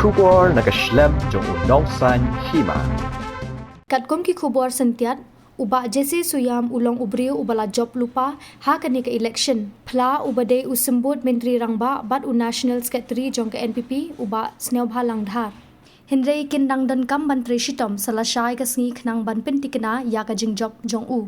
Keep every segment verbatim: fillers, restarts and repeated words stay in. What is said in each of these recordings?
Khubor na ka shlem jong u nongsaiñ hima. Katkum ki khubor syntiat, u Bah Jesse Soyam u long u briew uba la jop lypa ha kane ka election, phla uba dei u symbud Myntri Rangbah bad u National Secretary jong ka N P P, u Bah Sniawbhalang Dhar. Hynrei kin dang donkam ban trei shitom sa lashai ka sngi khnang ban pynthikna ïa ka jingjop jong u,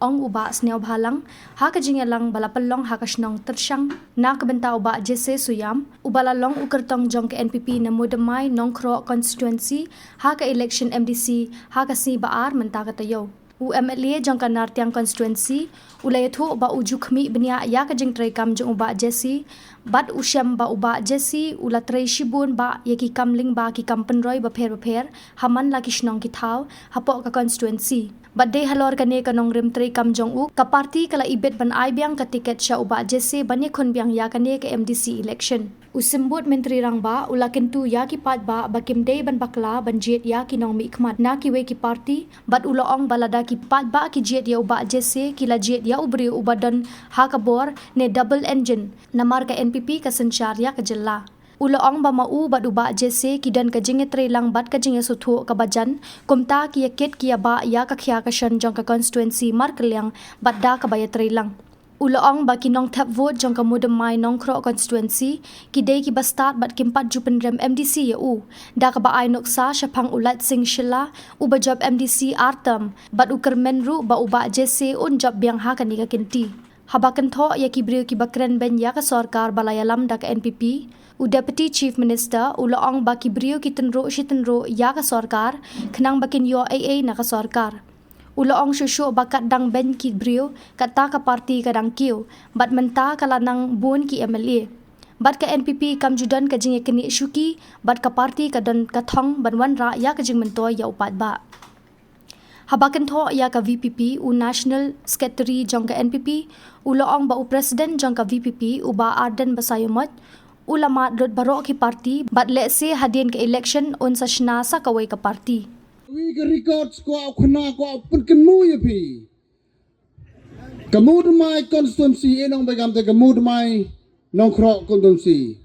ong u Bah Sniawbhalang ha ka jingïalang ba la pynlong ha ka shnong Tyrshang na ka bynta u Bah Jesse Soyam, uba la long u kyrtong jong ka N P P na Mudmai Nongkhroh constituency ha ka election M D C ha ka sngi Ba-ar mynta ka taïew. U M L A jong ka Nartiang constituency u la ïathuh ba u ju khmih bniah ïa ka jingtreikam jong u Bah Jesse, bad u shem ba u Bah Jesse u la trei shibun bah ïa ki kam lyngba ki kam pynroi bapher bapher ha man la ki shnong ki thaw hapoh ka constituency. Bad dei halor kane ka nongrim treikam jong u, ka party ka la ibit ban ai biang ka tiket sha u Bah Jesse ban ïakhun biang ïa kane ka M D C election. U symbud Myntri Rangbah u la kyntu ïa ki paidbah ba kim dei ban bakla ban jied ïa ki nongmihkhmat na kiwei ki party, bad u la ong ba lada ki paidbah ki jied ïa u Bah Jesse, ki la jied ïa u briew uba don ha ka bor ne double engine, namar ka N P P ka synshar ïa ka jylla. U la ong ba ma u bad u Bah Jesse ki don ka jingïatreilang bad ka jingïasngewthuh kaba jan, kumta ki ïakit ki ïabah ïa ka khia ka shon jong ka constituency markylliang bad da kaba ïatreilang. U la ong ba ki nongthep vote jong ka Mudmai Nongkhroh constituency ki dei kiba stad bad kim pat ju pynrem M D C ïa u, da kaba ai nuksa shaphang u Laitsing Shylla uba jop M D C ar term, bad u kyrmen ruh ba u Bah Jesse un jop biang ha kane ka kynti. Haba kynthoh ïa ki briew kiba kren beiñ ïa ka sorkar ba la ïalam da ka N P P, u Deputy Chief Minister u la ong ba ki briew ki tynruh shi tynruh ïa ka sorkar khnang ba kin ïoh ei ei na ka sorkar. U la ong shuh shuh ba kat dang beiñ ki briew, kata ka party ka dang kiew, bad mynta ka la nang bun ki M L A. Bad ka N P P kam ju don ka jingïaknieh shuki bad ka party ka don ka thong ban wanrah ïa ka jingmyntoi ïa u paidbah. Haba kynthoh ïa ka V P P, u National Secretary jong ka N P P u la ong ba u President jong ka V P P, u Bah Ardent Basaiawmoit, u la mad lut baroh ki party bad lehse hadien ka election un sa shna sa kawei ka party. Wi ka record kwah u khana kwah u pynkynmaw ïa phi. Ka Mudmai constituency, e nong ba kam te ka Mudmai Nongkhroh constituency.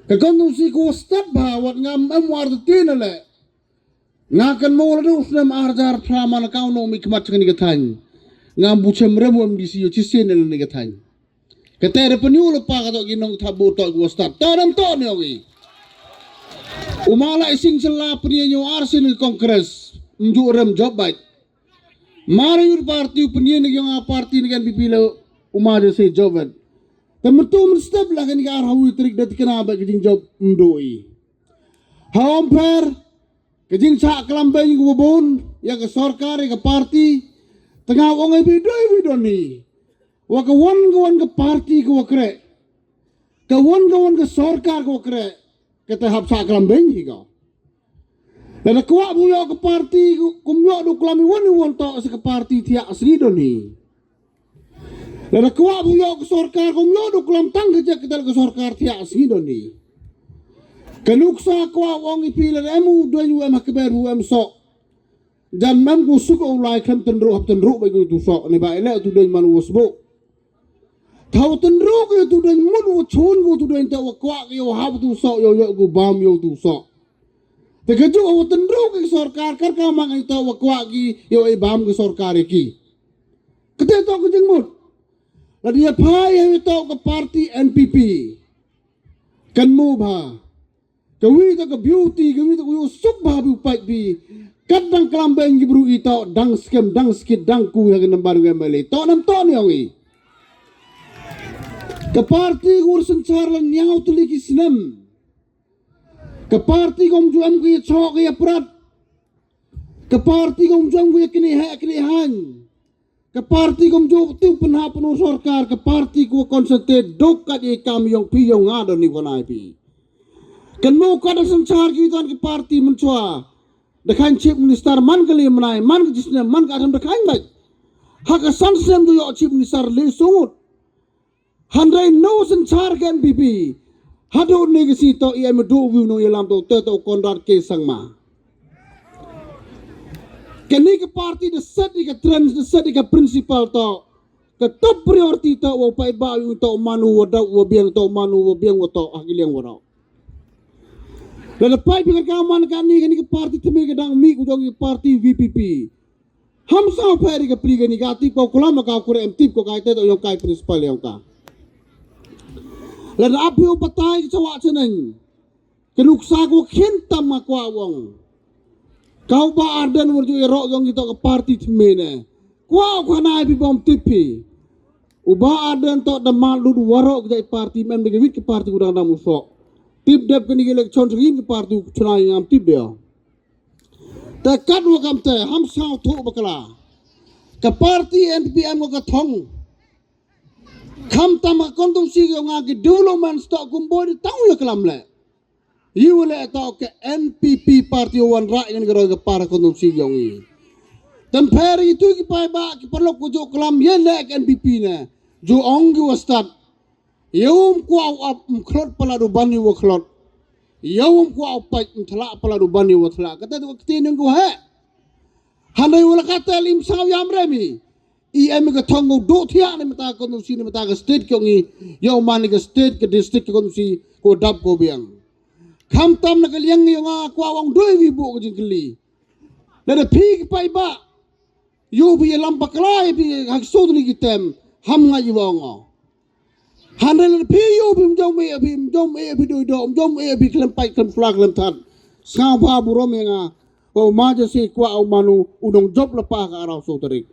Ka constituency ko stad bha wat ngam em war te tin le. Nga kynmaw la dong snem ar hajar phra man ka u nongmihkhmat kane ka thaiñ. Ngam bu chem rem wem di si yo chisien le ne ka thaiñ. Kata da pynïoh lypa ka to ki nongthep vote to ki wa stad. To dam to ne wi. U ma Laitsing Shylla pynïoh ar sien ka Congress. Mju rem jop bait. Mara yur party u pynïoh ne ki yong a party ne ka N P P le u ma Jesse jop bait. Te mynta mynstep la kane ka ar hawi tarik da tikna bait ka jingjop mdu i. Ha Umpher, ka jingshah klam beiñ ka wa bun ïa ka sorkar ïa ka party. Te nga ong ai bi doi bi don hi. Wa ka wan ka wan ka party ka wa kreh. Ka wan ka wan ka sorkar ka wa kreh. Kata hap shah klam beiñ hi ka. Lada kwah bu ïoh ka party kum ïoh du klam i wan i wan to sa ka party thiah sngi don hi. Lada kwah bu ïoh ka sorkar kum ïoh du klam tang ka jek ka dal ka sorkar thiah sngi don hi. Ka nuksa kwah ong i phi lada em u duñ u em ha kber u em sok. Jan mem ku suk u lai khlem tynruh hap tynruh ba ku tu sok ne ba ele tu duñ man u sbuk. Thaw tynruh ku tu duñ mut u chun ku tu duñ ta wa kwah ki u hap tu sok yo yo ku bam yo tu sok. Te ka ju u tynruh ki sorkar kar ka mang ai ta wa kwah ki yo ai bam ki sorkar ki. Kete to ku jingmut. La dia phai ai to ka party N P P. Kan mu bha. Ka wi to ka beauty, ka wi to ka wi suk bha bi u pait bi. Kat dang klam beiñ ki bru i to dang skem dang skit dang ku ha ka nambar wi M L A. To nam to ni ong i. Ka party gur synchar la niaw tuli ki snem. Ka party kom ju em ki chok ki aprat. Ka party kom ju em ki kini ha kini han. Ka party kom ju tu pynha pynur sorkar ka party ku concentrate dok ka i kam yong pi yong nga don ni wanai pi. Kan mo ka da synchar ki tan ki party menchwa. Da kan chief minister man ka li menai man ka jisnem man ka adam da kan bai. Ha ka san snem ju yo chief minister li sungut. Handai no synchar ka N P P. Hadu ni ka si to i em du wi no i lam to te to Conrad K Sangma. Kani ka party da set i ka trend da set i ka principal to. Ka top priority to wa pai ba wi to manu wa dau wa biang to manu wa biang wa to ha ki liang wa dau. Lada peit phi ka man kane, kane ka parti thymme ka dang mih ka jong ka parti V P P. Ham sngewpher ïa ka pli kane, ka tip ko klam ka kure em tip ko, ka ite to ïong kai principal ïong ka. Lada ap phi u batai ka chawak chaneng. Ka nuksa ko khin tam ma kwah wong. Ka u Bah Ardent wat ju ïaroh ïong ki to ka parti thymme ne. Kwah u khana ïa phi bym tip phi. U Bah Ardent to da man lut waroh ka jait parti, mem da ka wit ka parti u dang dam u soh. Tip dep kane ka election sa ka parti u chuna ngam tip de. Te katwa kamte ham sngewthuh bakla. Ka parti N P P M ko ka thong. Khamtam ka constituency ka ong nga ki development stock kumbo di tang u ïa klam leh. Ïa u leh to ka N P P party u wanrah ïa ka roi ka par constituency ka ong i. Tang pher itu ki paidbah ki paralok ko ju klam ïa leh ka N P P ne. Ju ong ki wa stad. Ïa um kwah u ap um khlot palat u ban ïa wa khlot. Ïa um kwah u pait um thlak palat u ban ïa wa thlak. Kata tu ka kti nang ko heh. Hynrei u la ka tel im saw ïam remi. I em ka thong ko duh thiah ne mynta ka constituency ne mynta ka state ko ngi. Ïa u man ka state ka district ka constituency ko dap ko biang. Khamtam na ka liang ïa nga kwah ong doi wi buh ka jingkylli. Lada phi ki paidbah. Ïa u phi ïalam bakla ïa phi ha ki sut li ki tem. Ham nga ïa wa ong o. Hynrei lada phi ïa u phi mjom ïa phi mjom ïa phi doi dok mjom ïa phi khlem pait khlem phlak khlem that. Sngewbha burom ïa nga. Ba u Majeshi kwah u man u u nongjop lypa ka arphew saw tarik.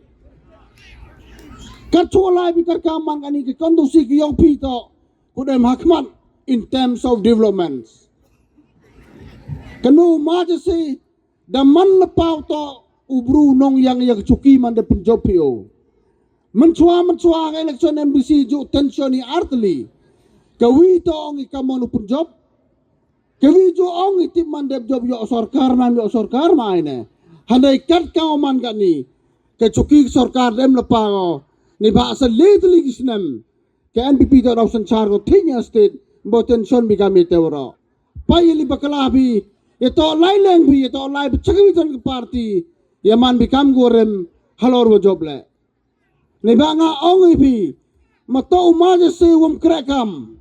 Kat shuwa lai phi kat ka man kane ka constituency ka ïong phi to. Ku dem ha khmat in terms of developments. Kano u Majeshi da man lypa u to u bru nongïang ïa ka chuki man da pynjop phi o. Mynshuwa mynshuwa ka election M D C ju tension i artylli. Ka wi to ong i ka mon u pynjop. Ka wi ju ong i tip man dep jop ïoh sorkar man ïoh sorkar ma ai ne. Hynrei kat ka man kane. Ka chuki ka sorkar dem lypa o. Ni ba sa le tylli ki snem. Ka N P P to dau synshar ko thik ïa state. Bo tension bi kam ïa te waroh. Pa ïa li bakla phi. Ïa to lai leng phi ïa to lai ba chak wi ton ka party. Ïa man bi kam ko rem halor wa jop leh. Ni ba nga ong ïa phi. Ma to u Majeshi wam kreh kam.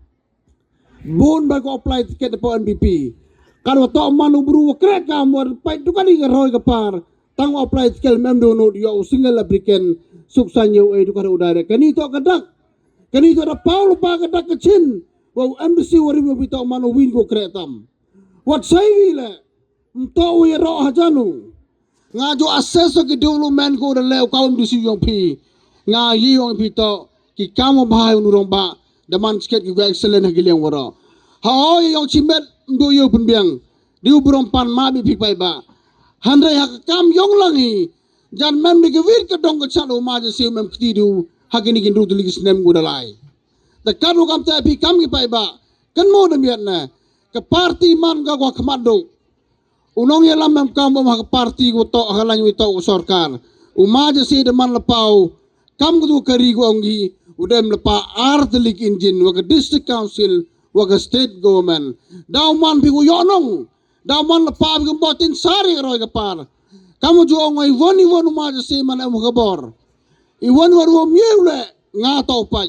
Bun ba ko apply ticket da po N P P. Kan wa to man u bru wa kreh kam wa pait dukan i ka roi ka par. Tang wa apply ticket mem do not ïa u single applicant. Suk san ïa u ei dukan u direct. Kani to ka dak. Kani to da pau lupa ka dak ka chin. Wa u M D C wa rim wa bi to man u win ko kreh tam. Wat sai wi le. Mto u ïaroh hajan u. Nga ju assess ki development ko da leh u ka um di si yong phi. Nga yi yong phi to ki kam u bha u nurong ba da man sket ki wek selen ha ki liang waroh. Ha o ïong chimet mdo ïong pynbiang. Di u burom pan ma bi phi pai ba. Hynrei ha ka kam yong lang hi. Jan mem di ki wit ka dong ka chat u ma ja si mem kti di u ha ki ni ki ndu tli ki snem ko da lai. Da kat u kam te phi kam ki pai ba. Kan mo da miat na. Ka party man ka kwa khmat do. U nongïalam em kam bym ha ka party ko to ha lain wi to ko sorkar. U ma ja si da man la pau kam ko tu ka ri ko ong gi u dem la pa ar telik injin wa ka district council wa ka state government. Daw man phi ko yo nong daw man la pa phi ko botin sari roi ka par. Kam u ju ong i won i won u ma ja si man em ka bor. I won won won mieu le nga to pai.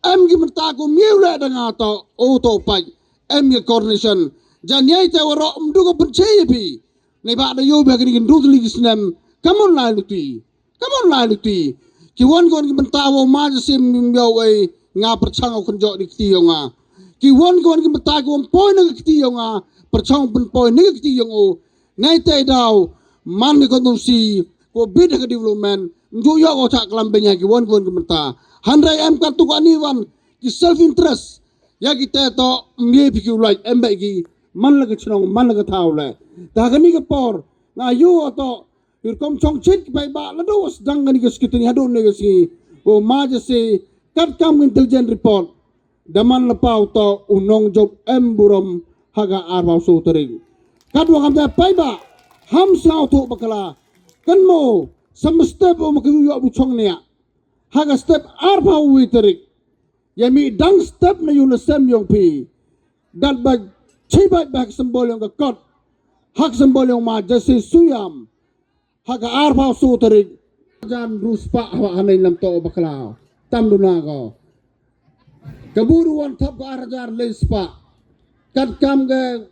Em ki mynta ko mieu le da nga to o to pai. Em ki coordination. Jan yai te waro mdu ko pynche phi. Nei ba da yo ba ki ndu tli ki snem. Kamon lai luti. Kamon lai luti. Ki won ko ki mynta wo ma ja sim yo wei nga perchang o kunjo di kti yo nga. Ki won ko ki mynta ko poi na kti yo nga. Perchang pyn poi na kti yo o. Nei te daw man ni ko tum si ko bid ka development. Nju yo ko chak lam benya ki won ko ki mynta. Handai em ka tu ka ni wan ki self interest. Ya ki te to mye phi ki ulai em ba ki man la ka chnong man la ka thaw le. Ta ka ni ka por nga yu to ir kom chong chit ki pai ba la do was dang ka ni ka skit ni hadu ne ka si. Ko ma ja si kat kam intelligent report. Da man la pau to u nong jop em burom ha ka ar bau so tarik. Kat wa kam da pai ba ham sao to bakala. Kan mo sam step o ma ka yu yo bu chong ne. Ha ka step ar bau wi tarik. Ya mi dang step na yu na sem yong phi. Dat ba chi ba ba ka symbol yong ka kot. Ha ka symbol yong ma ja si suyam. Ha ka ar bau so tarik. Jan ru spa ha ha nei nam to bakla. Tam du na ko. Ka bu du wan thap ka ar jar le spa. Kat kam ka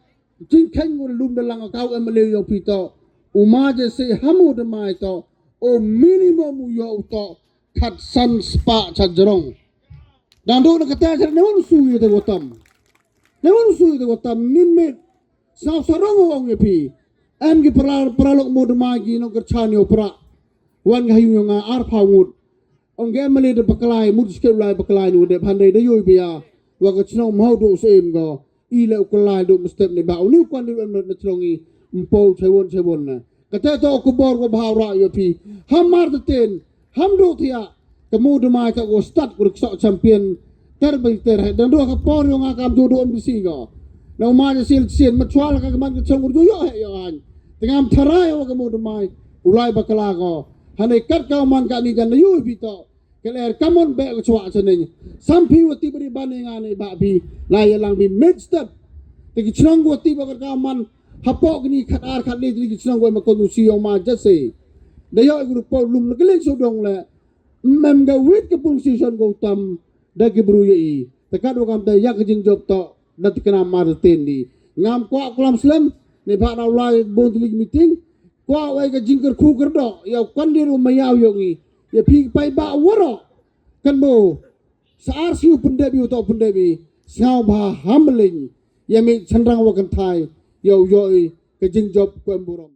Jingkheiñ u lum da lang ka u M L A u ïa phi to. U ma je se hamu da mai to. O minimum u ïa u to. Khat san spah cha jrong. Dang do na kata cha ne un su ïa te gotam. Ne un su ïa te gotam min mit. Saw sarong u ong ïa phi. Em ki para para lok mo da mai ki nong kerchan ïa u pra. Wan ka hayu nga ar phaw ngut. Ong ke mali da paklai mut sket lai paklai nu de phan dei da yoi bia. Wa ka chnong mau do sem go. I le u klai do mstep ne ba u ni u kwan di em na chnong i. Mpo chai won chai won na. Ka te to ku bor ko bha ra yo phi. Ham mar te ten. Ham do thia. Ka mu da mai ka ko start ko sok champion. Ter bai ter he dan do ka por yo nga kam do do M B C go. Na u mai sil sil ma chwal ka man ka chnong ur do yo he yo an. Tengam tharai wa ka mu da mai. U lai bakla go. Hane kat ka man ka ni jan na yu phi to. Ka ler ka mon be ka chwa cha ne. Sam phi wa ti bri ban nga ne ba phi. La ya lang bi mid step. Te ki chnong wa ti ba ka man. Hapo ki ni khat ar khat ni ti ki chnong wa ma kon u si yong ma jase. Da yo group po lum na ka len so dong le. Mem ga wit ka pung si son go tam. Da ki bru ya i. Te kat wa kam te ya ka jingjop to. Da ti kana mar ten di. Ngam kwa kulam slem. Ne ba na u lai bon ti meeting. Kwa wai ka jingkyrkhu kyrdo ïa u kyndir u maïaw ïong i ïa phi pai ba waro. Kan mo sa ar siu pyndep ïa u to pyndep i sngau bha hamling ïa mi chanrang wa kynthai ïa u ïoi ka jingjop ko em burom.